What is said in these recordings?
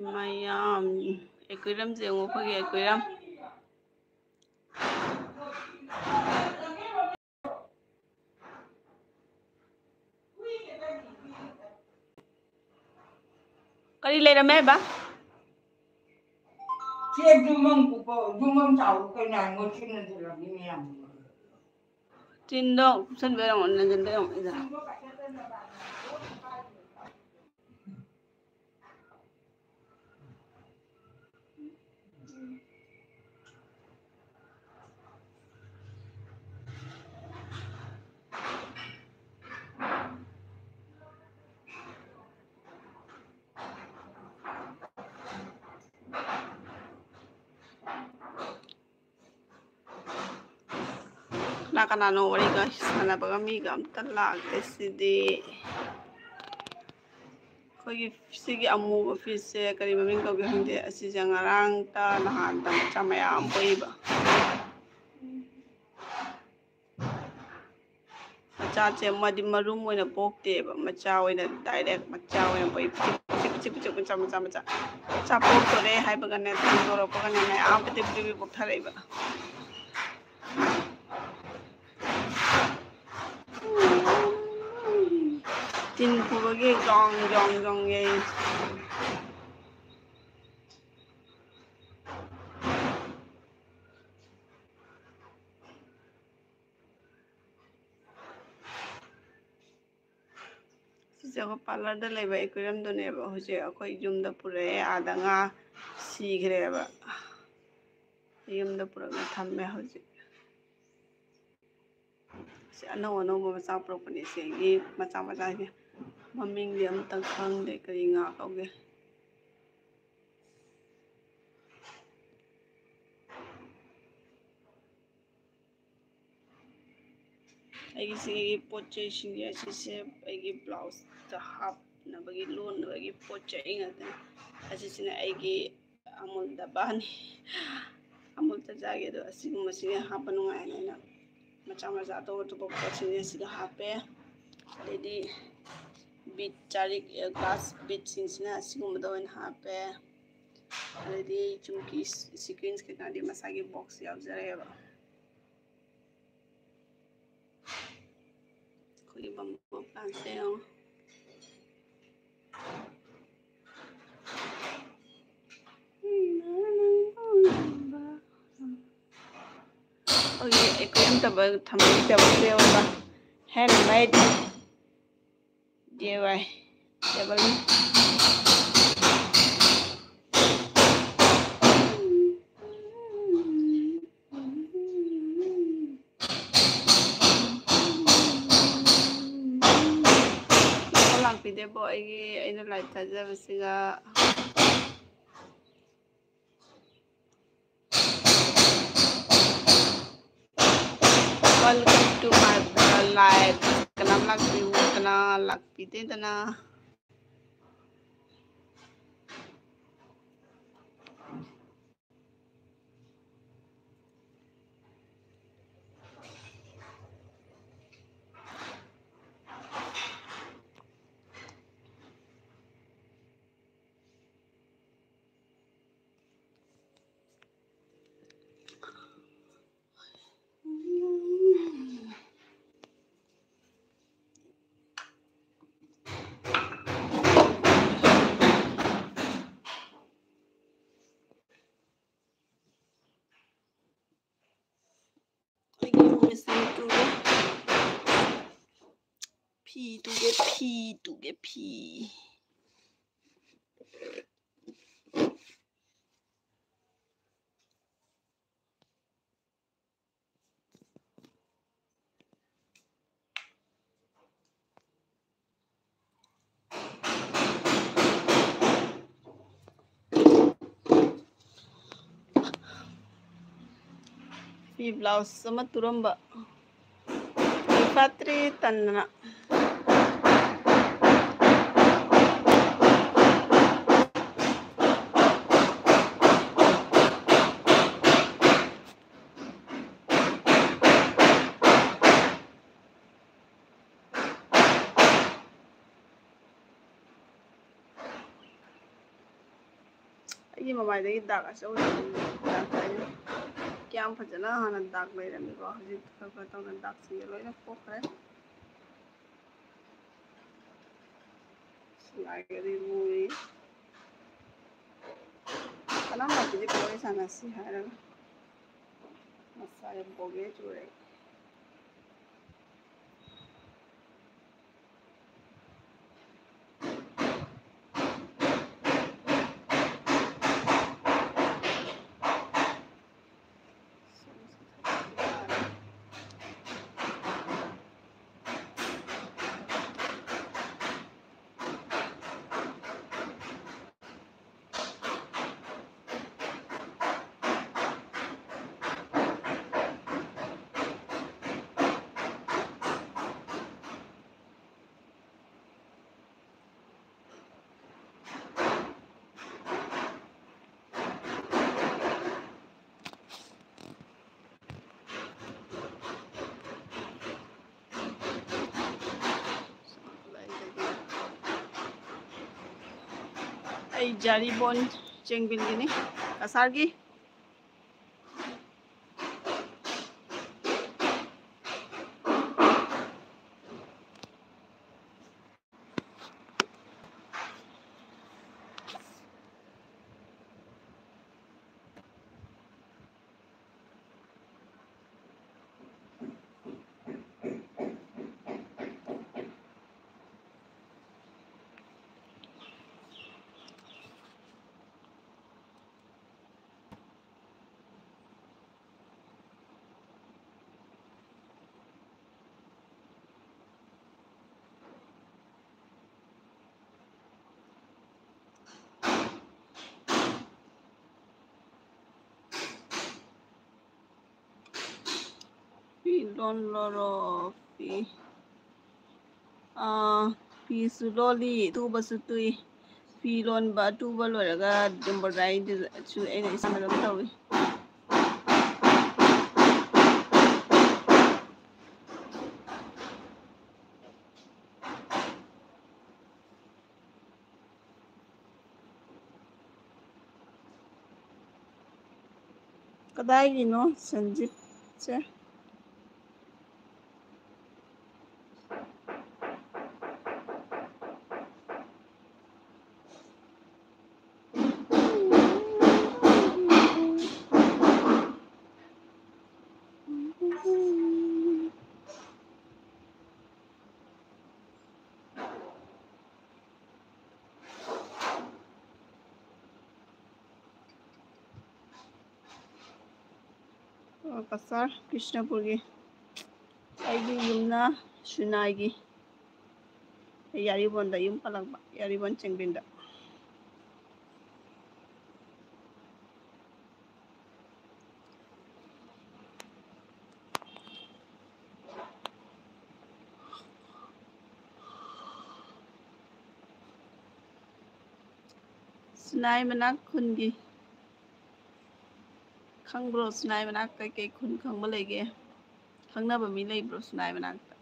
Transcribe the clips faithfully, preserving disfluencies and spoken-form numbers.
ꯃꯌꯥꯝ ꯑꯦꯀ꯭ꯋꯦꯔꯤꯌꯝꯁꯦ ꯌꯦꯡꯉꯣ, ꯑꯩꯈꯣꯏꯒꯤ ꯑꯦꯀ꯭ꯋꯦꯔꯤꯌꯝ꯫ ꯀꯔꯤ ꯂꯩꯔꯝꯃꯦ ꯍꯥꯏꯕ? ꯆꯦ ꯌꯨꯝ ꯑꯃ ꯄꯨꯀꯣ, ꯌꯨꯝ ꯑꯃ ꯆꯥꯎ ꯀꯩꯅꯣ ꯍꯥꯏ, ꯃꯣꯏ ꯆꯤꯟꯅ ꯊꯤꯜꯂꯝꯃꯤ ꯃꯌꯥꯝ꯫ ꯆꯤꯟꯗꯣ ꯀꯨꯞꯁꯟꯕ ꯑꯣꯏꯔꯝꯒꯅꯤ, ꯅꯟꯖꯟꯕ ꯑꯣꯏꯔꯝꯒꯅꯤꯗꯅ꯫ ꯀꯅꯥ ꯀꯅꯥꯅꯣ ꯋꯥꯔꯤꯒ ꯁꯥꯟꯅꯕꯒ ꯃꯤꯒ ꯑꯝꯇ ꯂꯥꯛꯇꯦ ꯁꯤꯗꯤ꯫ ꯑꯩꯈꯣꯏꯒꯤ ꯁꯤꯒꯤ ꯑꯃꯨꯕ ꯐꯤꯁꯁꯦ ꯀꯔꯤ ꯃꯃꯤꯡ ꯀꯧꯒꯦ ꯈꯪꯗꯦ꯫ ꯑꯁꯤꯁꯦ ꯉꯔꯥꯡꯇ ꯅꯍꯥꯟꯇ ꯃꯆꯥ ꯃꯌꯥꯝ ꯄꯣꯛꯏꯕ꯫ ꯃꯆꯥꯁꯦ ꯃꯥꯗꯤ ꯃꯔꯨꯝ ꯑꯣꯏꯅ ꯄꯣꯛꯇꯦꯕ, ꯃꯆꯥ ꯑꯣꯏꯅ ꯗꯥꯏꯔꯦꯛ ꯃꯆꯥ ꯑꯣꯏꯅ ꯄꯣꯛꯏ꯫ ꯄꯤꯁꯤꯛ ꯄꯤꯁꯤꯛ ꯄꯤꯁꯤꯛ ꯃꯆꯥ ꯃꯆꯥ ꯃꯆꯥ꯫ ꯃꯆꯥ ꯄꯣꯛꯇꯣꯔꯦ ꯍꯥꯏꯕꯒꯅꯦ, ꯊꯥꯡꯗꯣꯔꯛꯄꯒꯅꯦ ꯃꯌꯥꯝ ꯄꯤꯗꯤꯛ ꯄꯤꯗꯤꯛ ꯄꯤꯗꯤꯛ ꯄꯣꯛꯊꯔꯛꯏꯕ꯫ ꯇꯤꯟ ꯄꯨꯕꯒꯤ ꯖꯣꯡ ꯖꯣꯡ ꯖꯣꯡ ꯌꯩ꯫ ꯁꯤꯁꯦ ꯑꯩꯈꯣꯏ ꯄꯥꯔꯂꯔꯗ ꯂꯩꯕ ꯑꯦꯀ꯭ꯋꯦꯔꯤꯌꯝꯗꯨꯅꯦꯕ꯫ ꯍꯧꯖꯤꯛ ꯑꯩꯈꯣꯏ ꯌꯨꯝꯗ ꯄꯨꯔꯛꯑꯦ, ꯑꯥꯗ ꯉꯥ ꯁꯤꯈ꯭ꯔꯦꯕ꯫ ꯌꯨꯝꯗ ꯄꯨꯔꯛꯅ ꯊꯝꯃꯦ ꯍꯧꯖꯤꯛ꯫ ꯁꯤ ꯑꯅꯧ ꯑꯅꯧꯕ ꯃꯆꯥ ꯄꯨꯔꯛꯄꯅꯦ꯫ ꯁꯤꯒꯤ ꯃꯆꯥ ꯃꯆꯥꯁꯦ ꯃꯃꯤꯡꯗꯤ ꯑꯝꯇ ꯈꯪꯗꯦ, ꯀꯔꯤ ꯉꯥ ꯀꯧꯒꯦ꯫ ꯑꯩꯒꯤ ꯁꯤꯒꯤ ꯄꯣꯠ ꯆꯩꯁꯤꯡꯁꯦ ꯑꯁꯤꯁꯦ ꯑꯩꯒꯤ ꯕ꯭ꯂꯥꯎꯁꯇ ꯍꯥꯞꯅꯕꯒꯤ, ꯂꯣꯟꯅꯕꯒꯤ ꯄꯣꯠ ꯆꯩ ꯉꯥꯛꯇꯅꯤ꯫ ꯑꯁꯤꯁꯤꯅ ꯑꯩꯒꯤ ꯑꯃꯨꯜ ꯗꯕꯥꯅꯤ꯫ ꯑꯃꯨꯜ ꯇꯖꯥꯒꯤ ꯑꯗꯣ ꯑꯁꯤꯒꯨꯝꯕꯁꯤꯅ ꯍꯥꯞꯄ ꯅꯨꯡꯉꯥꯏꯅꯦꯅ ꯃꯆꯥ ꯃꯆꯥ ꯑꯇꯣꯞ ꯑꯇꯣꯞꯄ ꯄꯣꯠꯁꯤꯡꯁꯦ ꯁꯤꯗ ꯍꯥꯞꯄꯦ꯫ ꯑꯗꯩꯗꯤ ꯕꯤꯠ ꯆꯥꯔꯤꯛ, ꯒ꯭ꯂꯥꯁ ꯕꯤꯠꯁꯤꯡꯁꯤꯅ ꯑꯁꯤꯒꯨꯝꯕꯗ ꯑꯣꯏꯅ ꯍꯥꯞꯄꯦ꯫ ꯑꯗꯩꯗꯤ ꯖꯨꯝꯀꯤ ꯁꯤꯀ꯭ꯋꯦꯟꯁ ꯀꯩꯀꯥꯗꯤ ꯃꯁꯥꯒꯤ ꯕꯣꯛꯁ ꯌꯥꯎꯖꯔꯦꯕ꯫ ꯑꯩꯈꯣꯏꯒꯤ ꯕꯝꯕꯨ ꯄ꯭ꯂꯥꯟꯁꯦ ꯌꯦꯡꯉꯣ꯫ ꯑꯩꯈꯣꯏꯒꯤ ꯑꯦꯀ꯭ꯋꯦꯔꯤꯌꯝ ꯇꯦꯕꯜ ꯊꯝꯕꯒꯤ ꯇꯦꯕꯜꯁꯦ ꯌꯦꯡꯉꯣ꯫ Handmade DIY ꯇꯦꯕꯜꯅꯤ꯫ ꯂꯥꯛꯄꯤꯗꯦꯕꯣ ꯑꯩꯒꯤ, ꯑꯩꯅ light ꯊꯥꯖꯕꯁꯤꯒ꯫ Welcome to my life. ꯀꯅꯥꯝ ꯂꯥꯛꯄꯤꯌꯨ, ꯀꯅꯥ ꯂꯥꯛꯄꯤꯗꯦꯗꯅ꯫ ꯑꯩꯒꯤ ꯃꯦꯆꯤꯟ ꯇꯨꯒꯦ꯫ ꯐꯤ ꯇꯨꯒꯦ, ꯐꯤ ꯇꯨꯒꯦ, ꯐꯤ꯫ ꯐꯤ ꯕ꯭ꯂꯥꯎꯁ ꯑꯃ ꯇꯨꯔꯝꯕ꯫ ꯐꯤ ꯐꯥꯠꯇ꯭ꯔꯤ ꯇꯟꯗꯅ꯫ ꯑꯩꯒꯤ ꯃꯃꯥꯏꯗꯒꯤ ꯗꯥꯛ ꯑꯆꯧꯕ ꯗꯥꯛ ꯂꯩꯔꯦ꯫ ꯀꯌꯥꯝ ꯐꯖꯅ ꯍꯥꯟꯅ ꯗꯥꯛ ꯂꯩꯔꯝꯃꯤꯀꯣ, ꯍꯧꯖꯤꯛ ꯈꯔ ꯈꯔ ꯇꯧꯅ ꯗꯥꯛꯁꯤꯡꯁꯦ ꯂꯣꯏꯅ ꯀꯣꯛꯈ꯭ꯔꯦ꯫ ꯁꯤꯂꯥꯏꯒꯗꯤ ꯃꯨꯏ꯫ ꯀꯅꯥꯝ ꯂꯥꯛꯄꯤꯗꯦ ꯋꯥꯔꯤ ꯁꯥꯟꯅꯁꯤ ꯍꯥꯏꯔꯒ꯫ ꯃꯁꯥ ꯌꯥꯝ ꯕꯣꯒꯦ ꯆꯨꯔꯦ꯫ ꯑꯩ ꯖꯥꯔꯤꯕꯣꯟ ꯆꯦꯡꯕꯤꯜꯒꯤꯅꯤ, ꯀꯁꯥꯔꯒꯤ꯫ ꯐꯤ ꯂꯣꯟ ꯂꯣꯔꯣ, ꯐꯤ꯫ ꯑꯥ, ꯐꯤꯁꯨ ꯂꯣꯜꯂꯤ, ꯇꯨꯕꯁꯨ ꯇꯨꯏ꯫ ꯐꯤ ꯂꯣꯟꯕ, ꯇꯨꯕ ꯂꯣꯏꯔꯒ embroidery ꯁꯨ ꯑꯩꯅ ꯏꯁꯥꯅ ꯑꯗꯨꯝ ꯇꯧꯏ꯫ ꯀꯗꯥꯏꯒꯤꯅꯣ ꯁꯟꯖꯤꯠꯁꯦ? ꯑꯣ, ꯀꯆꯥꯔ ꯀ꯭ꯔꯤꯁꯅꯄꯨꯔꯒꯤ꯫ ꯑꯩꯒꯤ ꯌꯨꯝꯅ ꯁꯨꯅꯥꯏꯒꯤ꯫ ꯑꯩ ꯌꯥꯔꯤꯕꯣꯟꯗ ꯌꯨꯝ ꯄꯥꯜꯂꯛꯄ, ꯌꯥꯔꯤꯕꯣꯟ ꯆꯦꯡꯕꯤꯟꯗ꯫ ꯁꯤꯅꯥꯏ ꯃꯅꯥꯛ ꯈꯨꯟꯒꯤ꯫ ꯈꯪꯕ꯭ꯔꯣ ꯁꯤꯅꯥꯏ ꯃꯅꯥꯛꯇ ꯀꯩ ꯈꯨꯟ ꯈꯪꯕ ꯂꯩꯒꯦ? ꯈꯪꯅꯕ ꯃꯤ ꯂꯩꯕ꯭ꯔꯣ ꯁꯤꯅꯥꯏ ꯃꯅꯥꯛꯇ?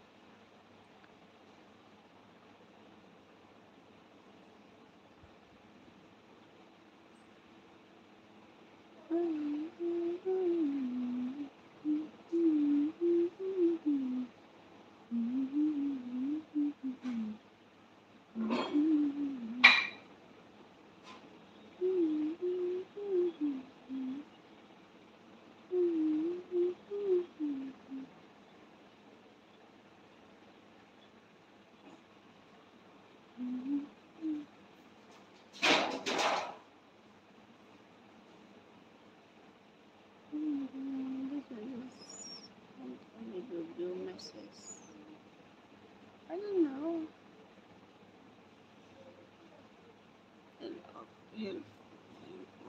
I don't know. Help, help, help,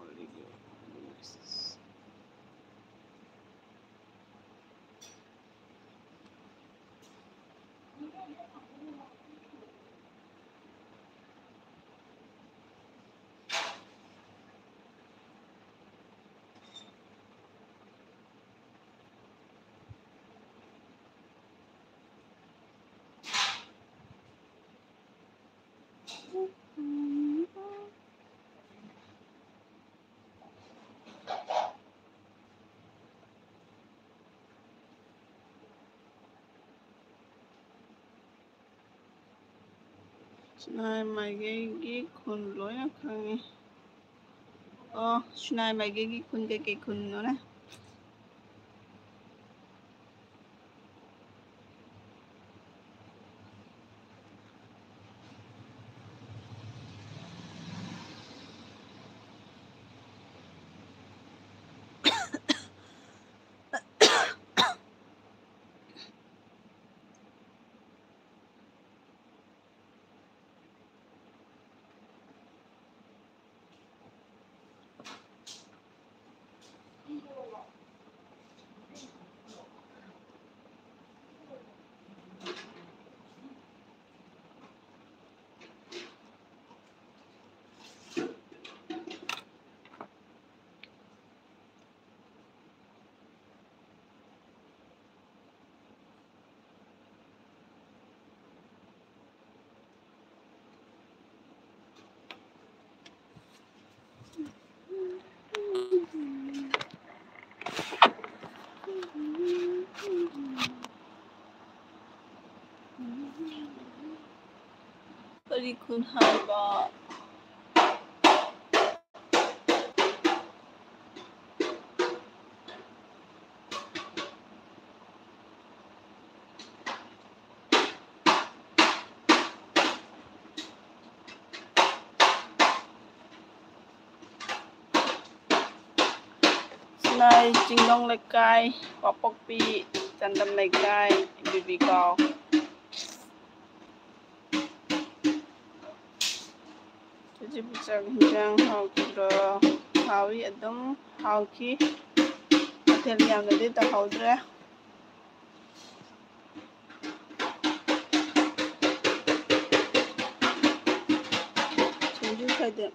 ꯁꯤꯅꯥꯏ ꯃꯥꯏꯀꯩꯒꯤ ꯈꯨꯟ ꯂꯣꯏꯅ ꯈꯪꯉꯤ꯫ ꯑꯣ, ꯁꯤꯅꯥꯏ ꯃꯥꯏꯀꯩꯒꯤ ꯈꯨꯟ ꯀꯩꯀꯩ ꯈꯨꯟꯅꯣꯅꯦ? ꯀꯔꯤ ꯈꯨꯟ ꯍꯥꯏꯕ? ꯁꯤꯅꯥꯏ ꯆꯤꯡꯗꯣꯡ ꯂꯩꯀꯥꯏ, ꯋꯥꯄꯣꯛꯄꯤ, ꯆꯥꯟꯗꯝ ꯂꯩꯀꯥꯏ, ꯕꯤꯕꯤꯒꯥꯎ꯫ ꯆꯤꯆꯤꯕꯨ ꯆꯥꯛ ꯍꯤꯟꯖꯥꯡ ꯍꯥꯎꯈꯤꯕ꯭ꯔꯣ? ꯍꯥꯎꯏ, ꯑꯗꯨꯝ ꯍꯥꯎꯈꯤ꯫ ꯃꯊꯦꯜ ꯌꯥꯝꯅꯗꯤ ꯇꯧꯍꯧꯗ꯭ꯔꯦ꯫ ꯁꯤꯡꯖꯨ ꯈꯥꯏꯗꯦ꯫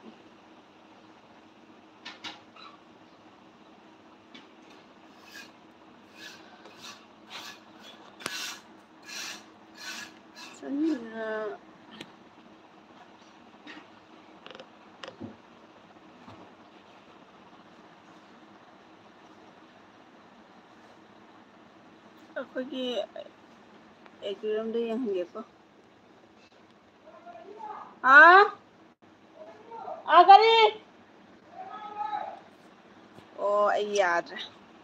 ꯆꯥꯅꯤꯡꯕꯅ꯫ ꯑꯩꯈꯣꯏꯒꯤ ꯑꯦꯀ꯭ꯋꯦꯔꯤꯌꯝꯗ ꯌꯦꯡꯍꯟꯒꯦꯀꯣ꯫ ꯍꯥ? ꯑꯥ, ꯀꯔꯤ? ꯑꯣ, ꯑꯩ ꯌꯥꯗ꯭ꯔꯦ꯫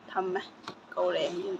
ꯊꯝꯃꯦ꯫ ꯀꯧꯔꯛꯑꯦ ꯌꯨꯝ꯫